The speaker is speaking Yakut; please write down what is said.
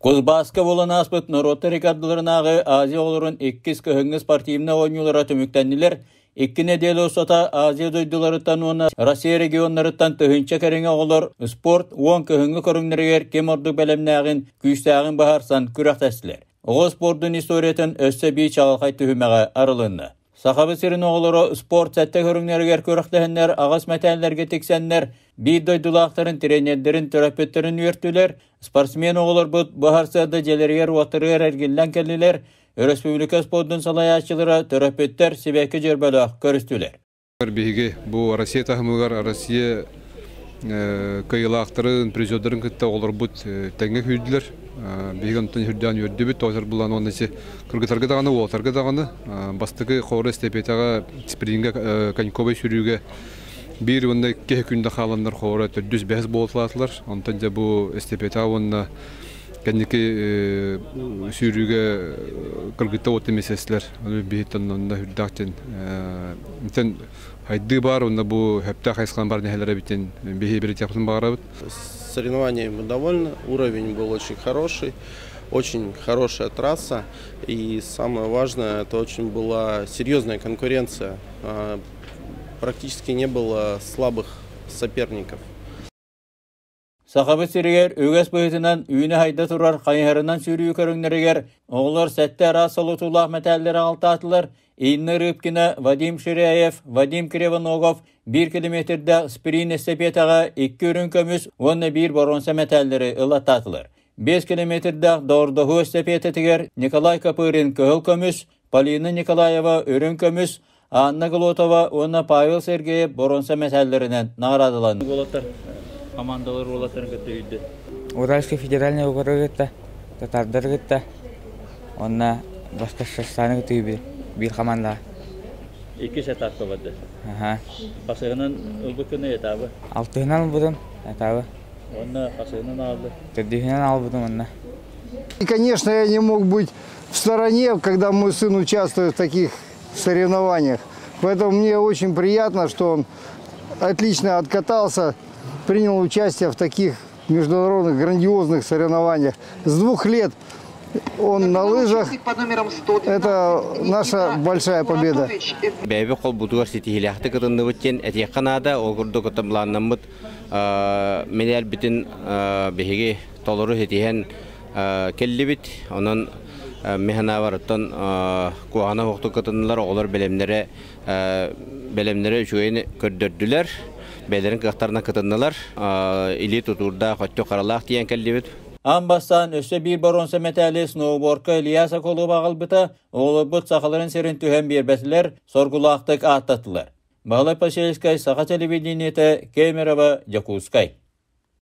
Кузбасска буолан ааспыт норуоттар иккардыларынааҕы Азия оҕолорун иккис кыһыҥҥы спортивнай оонньуулара түмүктэннилэр. Икки нэдиэлэ устата Азия дойдуларыттан уонна Россия регионнарыттан тыһыынча кэриҥэ оҕолор спорт уон кыһыҥҥы көрүҥнэригэр ким ордук бэлэмнээҕин, күүстээҕин быһаарсан күрэхтэстилэр. Оҕо спордун историятын өссө биир чаҕылхай түһүмэҕэ арылынна. Сахабыт сирин оҕолоро спорт сэттэ көрүҥнэригэр күрэхтэһэннэр аҕыс мэтээллэргэ тиксэннэр, биир дойдулаахтарын, тренердэрин, төрөппүттэрин үөртүлэр. Спортсмен оҕолорбут бу сарсыарда дьиэлэригэр-уоттарыгар эргиллэн кэллилэр. Өрөспүүбүлүкэ спордун салайааччылара, төрөппүттэр сибэкки дьөрбөлөөх көрүстүлэр. Биһиги бу Россия таһымыгар Россия кыайыылаахтарын, призердарын кытта оҕолорбут тэҥҥэ күүрдүлэр. Биһиги онтон үрдээн үөрдүбүт, тоҕо булан уонна кыргытарга даҕаны, уолатарга даҕаны бастакы хоро эстапетаҕа спрингэ коньковай сүүрүүгэ биир уонна икки күндэ хааланнар хоро төрдүс бэһис буолуталаатылар. Онтон дьэ бу эстапетаҕа уонна кэнники сүүрүүгэ кыргытта уот эмисэслэр биһиттэн онно үрдээх дьэн итен хайдыы баар онно бу хөптөөх хайысхан бар нэһэлэр эбитин биһи биритиэхпитин баҕарабыт. Соревнованиями мы довольны, уровень был очень хороший, очень хорошая трасса и самое важное, это очень была серьезная конкуренция. Практически не было слабых соперников. Сахабыт сиригэр үгэс быһыытынан үүнэ-сайда турар хайыһарынан сүүрүү көрүҥнэригэр оҕолор сэттэ араас солотуулаах мэтээллэри аҕалтаатылар. Инна Рыбкина, Вадим Ширяев, Вадим Кривоногов биир километрдаах спринт эстэпиэтэҕэ икки үрүҥ көмүс уонна биир боруонса мэтээллэри ылаттаатылар. Биэс километрдаах доҕордоһуу эстэпиэтэтигэр Николай Копырин кыһыл көмүс, Полина Николаева үрүҥ көмүс, Анна Глотова уонна Павел Сергеев боруонса мэтээллэринэн наҕараадаланна. Уолаттар командалар уолаттарын кытта үүрдэ. Уральский федеральный округы кытта, татардары кытта, уонна Башкортостаны кытта биир команда. Иккис этапка барды. Аха. Хасыһынан ылбыккын этабы? Алтыһынан ылбытым этабы. Уонна хасыһынан аалды? Төрдүһүнэн аалбытым онно. И, конечно, я не мог быть в стороне, когда мой сын участвует в таких соревнованиях. Поэтому мне очень приятно, что он отлично откатался, принял участие в таких международных грандиозных соревнованиях. С двух лет он на лыжах. Это наша большая победа. Бэйэбит холбутугар ситиһиилээхтик кытынныбыт диэн этиэххэ наада. Ол курдук былааннаммыт мэтээлбитин биһиги толору ситиһэн кэллибит. Онон мин санаабар, оттон куһаҕана суохтук кытыннылар, оҕолор бэлэмнэрэ бэлэмнэрэ үчүгэйин көрдөрдүлэр, бэйэлэрин кыахтарынан кытыннылар. Илии тутуурдаах, өттүк харалаах тиийэн кэллибит. Аан бастаан өссө биир боруонса мэтээли сноубордка Илья Соколов аҕалбыта, оҕолорбут сахаларын сирин түһэн биэрбэтилэр, соргулаахтык ааттаттылар. Баһылай Посельскай, Саха телевидениетэ, Кемерово, Дьокуускай.